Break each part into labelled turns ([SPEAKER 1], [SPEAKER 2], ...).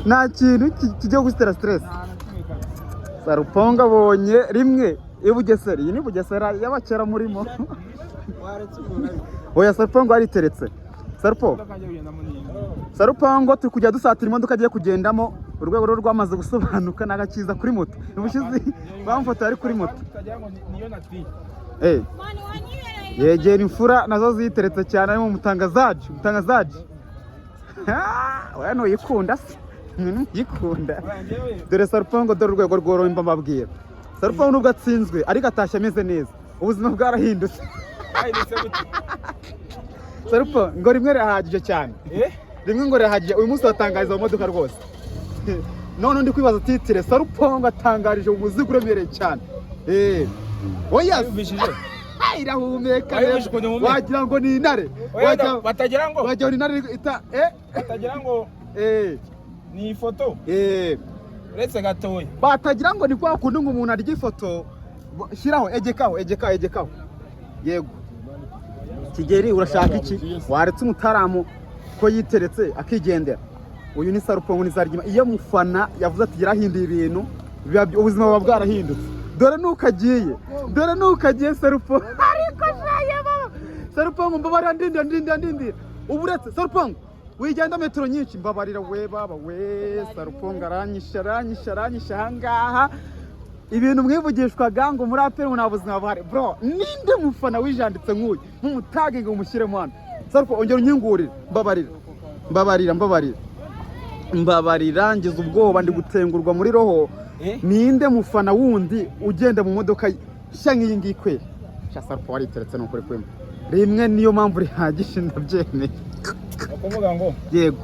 [SPEAKER 1] Nta kintu kijya gutera stress.
[SPEAKER 2] Nta na kimwe kabisa.
[SPEAKER 1] Sarupongo abonye rimwe i Bugesera. Iyi ni Bugesera y'abakera murimo.
[SPEAKER 2] Waretse umuntu ariko.
[SPEAKER 1] Oya, Sarupongo ariteretse, Sarupo.
[SPEAKER 2] Imodoka njya kugendamo ni iyi.
[SPEAKER 1] Sarupongo, turi kujya dusatira imodoka agiye kugendamo. Urwego rwe rwamaze gusobanuka n'agakiza kuri moto. Ubushize bamufotoye ari kuri moto.
[SPEAKER 2] Utagira ngo niyo nati.
[SPEAKER 1] Yegera imfura nazo ziteretse cyane, harimo umutangazaji. Umutangazaji, oya, ntuyikunda se? Ntuyikunda. Dore Sarupongo, dore urwego rworoye. Mba mbabwira, Sarupongo nubwo atsinzwe ariko atashye ameze neza, ubuzima bwarahindutse.
[SPEAKER 2] Wahindutse gute?
[SPEAKER 1] Sarupo ngo rimwe rirahagije cyane.
[SPEAKER 2] Eh?
[SPEAKER 1] Rimwe ngo rirahagije. Uyu munsi watangariza mu modoka rwose. None ndi kwibaza titre: Sarupongo atangarije umuzigo uremereye cyane. Oya.
[SPEAKER 2] Wayumvishije?
[SPEAKER 1] Irahumeka
[SPEAKER 2] Wayumvise
[SPEAKER 1] neza.
[SPEAKER 2] ukuntu ihumeka?
[SPEAKER 1] Wagira ngo ni intare.
[SPEAKER 2] Oya,
[SPEAKER 1] Wagira
[SPEAKER 2] batagira ngo
[SPEAKER 1] wagira ngo ni intare ita eh.
[SPEAKER 2] Batagira ngo ni ifoto. Uretse gatoya.
[SPEAKER 1] Batagira ngo ni kwa kundi ngo umuntu arya ifoto. Shyiraho, egekaho, egekaho, egekaho. Yego Kigeri, urashaka iki? Waretse umutaramu ko yiteretse akigendera. Uyu ni Sarupongo, ni Zaryima. Iyo mufana yavuze ati yarahinduye ibintu, ubuzima buba bwarahindutse. Dore nuko agiye, dore nuko agiye Sarupo. Ariko shaye baba Sarupongo, mbabarira, ndindira, ndindira, ndindira. Ubu uretse Sarupongo wigenda metero nyinshi, mbabarira we baba we. Sarupongo aranyisha, aranyisha, aranyisha ahangaha. Ibintu mwivugishwaga ngo muri APR nta buzima buhari, bro, ninde mufana wijanditse nk'uyu? Mumutage ngo umushyiremo hano. Sarupo, ongera unyingurire, mbabarira, mbabarira, mbabarira, mbabarira, ngize ubwoba, ndi gutengurwa muri roho.
[SPEAKER 2] Eh?
[SPEAKER 1] Ninde mufana wundi ugenda mu modoka nshya nk'iyi ngiyi kweri? Sha Sarupo, wariteretse, ni ukuri kwema. Rimwe niyo mpamvu rihagije, ndabyemeye.
[SPEAKER 2] Ni ukuvuga ngo
[SPEAKER 1] Yego.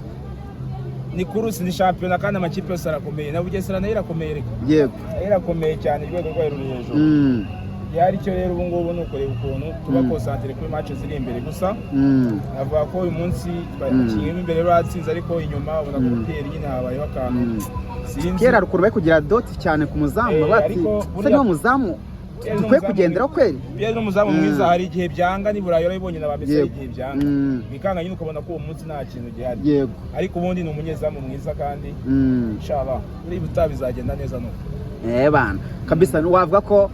[SPEAKER 2] ni course, ni shampiyona, kandi amakipe yose arakomeye. Na Bugesera nayo irakomeye reka. Nayo irakomeye cyane, urwego rwayo ruri hejuru. Gihari cyo rero ubu ngubu ni ukureba ukuntu tuba concentré kuri match ziri imbere gusa. Avuga ko uyu munsi twakinnye imbere batsinze, ariko inyuma ubona ko Pierre nyine habayeho akantu. Sinzi.
[SPEAKER 1] Kera rukuru bari kugira doute cyane ku muzamu. Bati
[SPEAKER 2] Ariko
[SPEAKER 1] se
[SPEAKER 2] buriya
[SPEAKER 1] niwo muzamu
[SPEAKER 2] Pierre ni
[SPEAKER 1] dukwiye
[SPEAKER 2] umuzamu
[SPEAKER 1] kugenderaho kweri?
[SPEAKER 2] Pierre ni umuzamu mwiza. Hari igihe byanga, ni Burayi warabibonye na ba Messi, hari igihe byanga bikanga nyine, ukabona ko uwo munsi nta kintu gihari. Ariko ubundi ni umunyezamu mwiza kandi inshallah buri butaha bizagenda neza nuko.
[SPEAKER 1] Eh bana, kabisa wavuga ko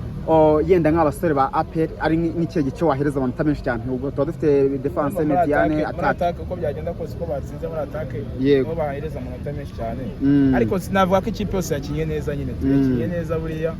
[SPEAKER 1] yenda nk'abasore ba APR ari nk'ikihe gice wahereza amanota menshi cyane? Ubwo tuba dufite defense,
[SPEAKER 2] Muri
[SPEAKER 1] médiane,
[SPEAKER 2] muri
[SPEAKER 1] attaque.
[SPEAKER 2] Attaque, uko byagenda kose, uko batsinze muri attaque nibo bahereza amanota menshi cyane. Ariko sinavuga ko ikipe yose yakinnye neza nyine, yakinnye neza buriya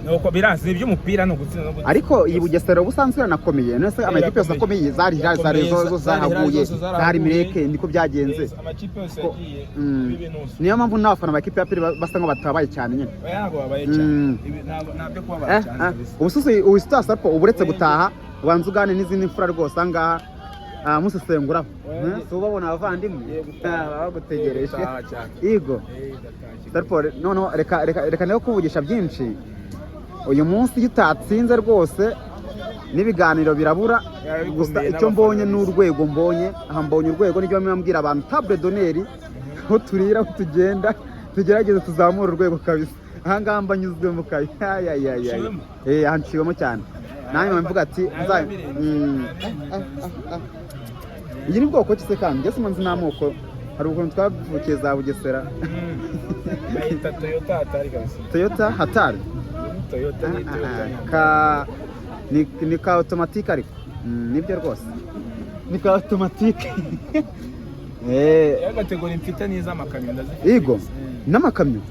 [SPEAKER 2] nuko biranze, ni iby'umupira, ni ugutsinda no gutsinda.
[SPEAKER 1] Ariko iyi Bugesera ubusanzwe iranakomeye. None se amakipe yose akomeye, zari Hilal, zari
[SPEAKER 2] Irakomeye,
[SPEAKER 1] zo
[SPEAKER 2] zari Hilal
[SPEAKER 1] zarahaguye,
[SPEAKER 2] zose zarahaguye.
[SPEAKER 1] zari Mireke, niko byagenze.
[SPEAKER 2] Yes, amakipe yose yagiye bibinuza.
[SPEAKER 1] Niyo mpamvu n'abafana ba ekipe ya APR basa nkaho batabaye cyane nyine.
[SPEAKER 2] Oya, ntabwo babaye cyane. Ntabwo byo kubabara cyane kabisa.
[SPEAKER 1] Ubususu ubu Sarupo, ubu uretse gutaha ubanza ugane n'izindi mfura rwose ahangaha, musesenguraho.
[SPEAKER 2] Oya,
[SPEAKER 1] Si ubabona abavandimwe?
[SPEAKER 2] Yego, gutaha.
[SPEAKER 1] Ah, baba bagutegereje.
[SPEAKER 2] Yego, gutaha cyane.
[SPEAKER 1] Igo.
[SPEAKER 2] Ndatashye.
[SPEAKER 1] Sarupo, noneho reka reka reka nawe kuvugisha byinshi. Uyu munsi iyo utatsinze rwose n'ibiganiro birabura.
[SPEAKER 2] Biba bikomeye.
[SPEAKER 1] Gusa icyo
[SPEAKER 2] N'abafana
[SPEAKER 1] mbonye ni
[SPEAKER 2] beza.
[SPEAKER 1] urwego mbonye aha, mbonye urwego. Nibyo bamwe bambwira abantu table d'honneur, aho turira, aho tugenda, tugerageze tuzamure urwego kabisa. Aha ngaha mba nyuzwe mu kayi. Ayayayay.
[SPEAKER 2] Uciwemo?
[SPEAKER 1] Eh, aha nciwemo cyane. Nanjye mvuga ati
[SPEAKER 2] Nawe birenze.
[SPEAKER 1] Iyi ni bwoko ki se kandi? Njye sinzi n'amoko. Hari ukuntu twavukiye za Bugesera.
[SPEAKER 2] Bayita Toyota hatari kabisa.
[SPEAKER 1] Toyota hatari.
[SPEAKER 2] Toyota ni Toyota.
[SPEAKER 1] Ka ni ka automatique, ariko nibyo rwose ni ka automatique.
[SPEAKER 2] Ya catégorie mfite ni iz'amakamyo, ndazifite.
[SPEAKER 1] Igo. N'amakamyo.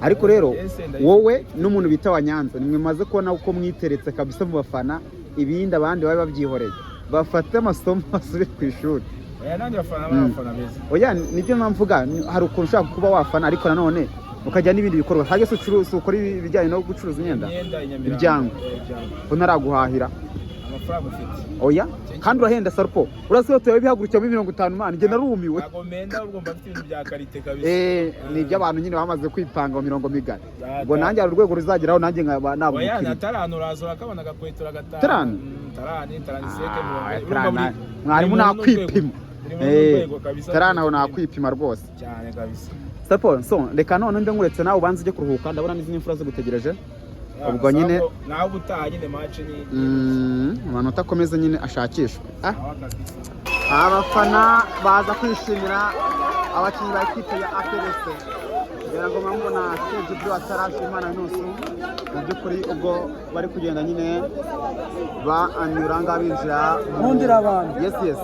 [SPEAKER 1] Ariko rero
[SPEAKER 2] Yes, ndayifite.
[SPEAKER 1] wowe n'umuntu bita wa Nyanza nimwe maze kubona uko mwiteretse kabisa mu bafana. Ibindi abandi babe babyihoreye, bafate amasomo, basubire ku ishuri.
[SPEAKER 2] Oya, n'abandi bafana bari abafana beza.
[SPEAKER 1] Oya, nibyo mpamvu mvuga, hari ukuntu ushobora kuba wafana ariko nanone ukajya n'ibindi bikorwa. Hage se ucuruza, ukora ibijyanye no gucuruza imyenda?
[SPEAKER 2] Imyenda i Nyamirambo.
[SPEAKER 1] Ibyango.
[SPEAKER 2] Ibyango.
[SPEAKER 1] Ko ntaraguhahira?
[SPEAKER 2] Amafaranga ufite?
[SPEAKER 1] Oya, kandi urahenda Sarupo. Urasiba tuyawe bihagurukira muri 50, man, njye narumiwe.
[SPEAKER 2] Ntabwo menda, ahubwo mba mfite ibintu bya qualité kabisa.
[SPEAKER 1] Ni iby'abantu nyine bamaze kwipanga mu mirongo migari.
[SPEAKER 2] Data.
[SPEAKER 1] Ubwo nanjye hari urwego ruzageraho, nanjye nkaba naba
[SPEAKER 2] Oya,
[SPEAKER 1] umukiriya.
[SPEAKER 2] na tarani uraza urakabona agakweto uragataha.
[SPEAKER 1] Tarani?
[SPEAKER 2] Tarani, tarani seke
[SPEAKER 1] Ah,
[SPEAKER 2] mirongo.
[SPEAKER 1] tarani,
[SPEAKER 2] Urumva
[SPEAKER 1] mwarimu
[SPEAKER 2] buri muntu
[SPEAKER 1] nakwipima.
[SPEAKER 2] Buri muntu n'urwego kabisa.
[SPEAKER 1] Tarani aho nakwipima rwose.
[SPEAKER 2] Cyane kabisa.
[SPEAKER 1] Sapo, so reka none mbe nkuretse nawe ubanze ujye kuruhuka, ndabona n'izindi mfura zigutegereje. Ubwo nyine
[SPEAKER 2] Nawe ubutaha nyine match ni
[SPEAKER 1] amanota akomeze nyine ashakishwe.
[SPEAKER 2] Nawe kabisa.
[SPEAKER 1] Abafana baza kwishimira. Abakinnyi ba ekipe ya APR FC, ngira ngo murabona Kejibu ataraje Imana Yunusu. Mu by'ukuri ubwo bari kugenda nyine banyura ngaha binjira
[SPEAKER 3] Nkundira abantu.
[SPEAKER 1] Yes.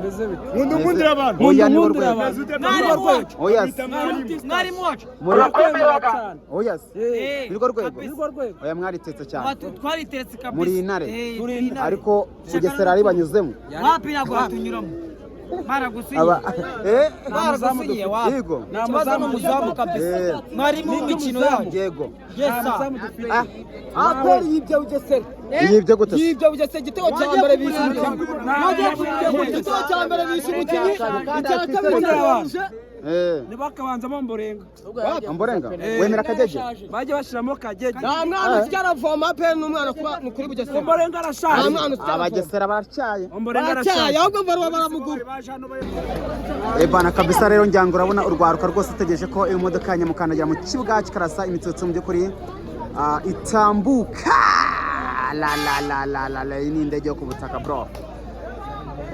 [SPEAKER 3] Meze bite?
[SPEAKER 1] Nkundira abantu. Oya, ni
[SPEAKER 3] Nkundira
[SPEAKER 1] urwego.
[SPEAKER 3] abantu. Ni urwego.
[SPEAKER 1] Oya.
[SPEAKER 4] Mwarimu wacu.
[SPEAKER 1] Muri
[SPEAKER 3] Turakwemera cyane.
[SPEAKER 1] Oya.
[SPEAKER 4] Eh,
[SPEAKER 1] Ni rwo rwego.
[SPEAKER 4] kabisa.
[SPEAKER 3] Ni rwo rwego.
[SPEAKER 1] Oya, mwaritetse cyane.
[SPEAKER 4] Twariteretse kabisa.
[SPEAKER 1] Muri intare.
[SPEAKER 4] Eh, turi intare.
[SPEAKER 1] Ariko Bugesera ari banyuzemo.
[SPEAKER 4] Wapi, ntabwo batunyuramo. Baragusinyiye.
[SPEAKER 1] Aba eh
[SPEAKER 4] Baragusinyiye wapi.
[SPEAKER 1] Yego.
[SPEAKER 4] Ikibazo ni umuzamu kabisa.
[SPEAKER 1] Eh.
[SPEAKER 4] Mwarimu w'imikino yanyu.
[SPEAKER 1] Yego.
[SPEAKER 4] Yes sir.
[SPEAKER 1] Ah,
[SPEAKER 5] APR yibye Bugesera.
[SPEAKER 1] Yibye gute se?
[SPEAKER 5] Yibye Bugesera igitego cya mbere bishe umukinnyi. Igitego cya mbere bishe umukinnyi, icya kabiri cyarabanje.
[SPEAKER 1] Eh.
[SPEAKER 3] Ntibakabanzamo Mborenga.
[SPEAKER 1] Amborenga. Wemera Kagege?
[SPEAKER 3] Bajye bashyiramo Kagege.
[SPEAKER 5] Nta mwana usigaye aravoma, APR ni umwana kuba ni kuri Bugesera.
[SPEAKER 3] Omborenga
[SPEAKER 5] Nta
[SPEAKER 3] arashaje.
[SPEAKER 5] mwana usigaye aravoma.
[SPEAKER 1] Abagesera baracyaye.
[SPEAKER 3] Omborenga
[SPEAKER 5] Baracyaye
[SPEAKER 3] arashaje.
[SPEAKER 5] ahubwo baraba baramugura.
[SPEAKER 1] Ebana kabisa rero, ngira ngo urabona urwaruka rwose utegereje ko iyo modoka ya nyamukandagira mu kibuga kikarasa imitsotso, mu by'ukuri itambuka. La la la la la la, iyi ni indege yo ku butaka, bro.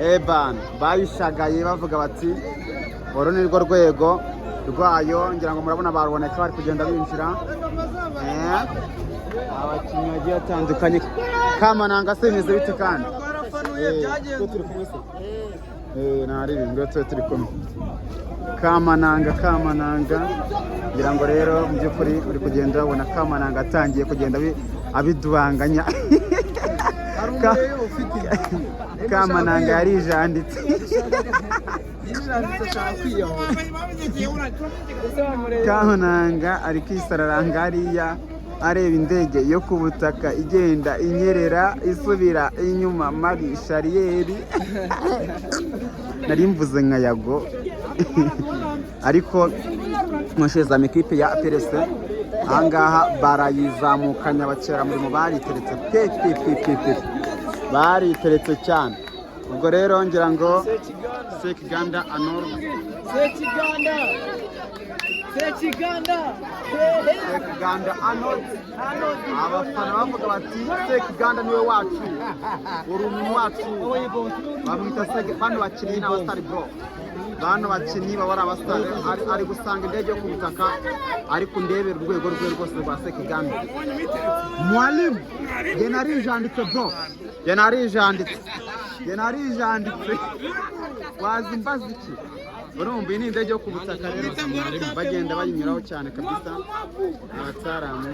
[SPEAKER 1] Ebana bayishagaye bavuga bati uru ni rwo rwego rwayo. Ngira ngo murabona baruboneka bari kugenda binjira. Abakinnyi bagiye batandukanye. Kamananga se bimeze bite kandi? Twe turi kumwe se? Ntari ibintu twe turi kumwe. Kamananga, Kamananga, ngira ngo rero mu by'ukuri uri kugenda ubona Kamananga atangiye kugenda abidubanganya. Kamananga yarijanditse. Kamananga ari kwisararanga hariya areba indege yo ku butaka igenda inyerera isubira inyuma mari shariyeri. Nari mvuze nka Yago, ariko nkosheza ekipe ya APR FC ahangaha barayizamukanya abakeramurimo bariteretse pe pe pe pe pe, bariteretse cyane. Ubwo rero ngira ngo Sekiganda Anor.
[SPEAKER 5] Sekiganda. Sekiganda.
[SPEAKER 1] Sekiganda Anor, abafana bavuga bati Sekiganda niwe wacu, uri umuntu wacu. Bamwita Sek. Bano bakinnyi ni abasitari, bro. Bano bakinnyi baba ari abasitari. Ari gusanga indege yo ku butaka, ariko ndebera urwego rwe rwose rwa Sekiganda. Mwalimu, jye narijanditse, bro, jye narijanditse, jye narijanditse. Wazi mbaza iki? Urumva iyi ni indege yo ku butaka rero, bagenda bayinyuraho cyane kabisa. Abataramu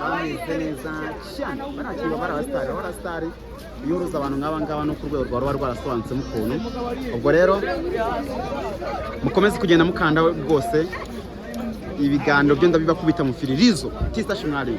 [SPEAKER 1] bameze neza cyane, bariya baba ari abasitari, baba ari abasitari. Iyo uruzi abantu nk'aba ngaba no ku rwego rwaba rwarasobanutsemo ukuntu. Ubwo rero mukomeze kugenda mukanda rwose ibiganiro byo ndabibakubita mu firirizo. Tistashi mwarimu.